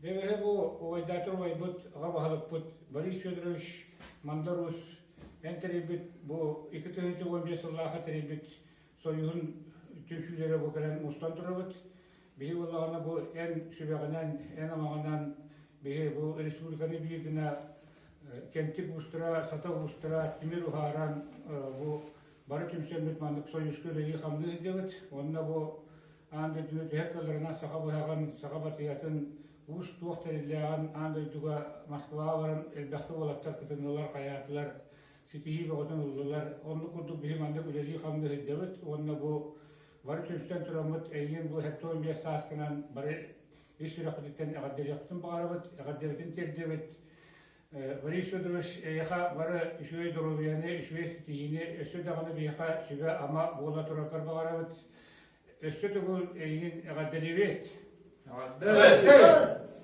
Бэбэһэ бу убайдаатар убайбыт, аҕа баһылыкпыт Борис Федорович Мандар Уус эн тэрийбит бу 2015 сыллаахха тэрийбит Союһун түмсүүлэрэ бу кэлэн мустан турабыт. Биһи буоллаҕына бу эн сүбэҕинэн, эн амаҕынан биһи бу республиканы биир гына Кэнтик уустара, Сата уустара тимир уһааран бу бары түмсэммит маннык союзка үлэлии-хамныы сылдьабыт. Уонна бу аан дойдуну түһэр кыалларынан саха быһаҕын, саха батыйатын уус туох тэриллээҕин аан дойдуга Москваҕа баран элбэхтик уолаттар кытыннылар, хайаатылар, ситиһии бөҕөтүн ыллылар. Оннук курдук биһи маннык үлэлии-хамныы сылдьабыт уонна бу бары түмсэн тураммыт эйигин бу 75 сааскынан бары ис сүрэхпититтэн эҕэрдэлиэхпитин баҕарабыт, эҕэрдэбитин тиэрдэбит. Борис Федорович, эйиэхэ бары үчүгэй доруобуйаны, үчүгэй ситиһиини, өссө даҕаны биһиэхэ сүбэ-ама буола тураргар баҕарабыт. Өссө төгүл эйигин эҕэрдэлиибит! Эҕэрдэ!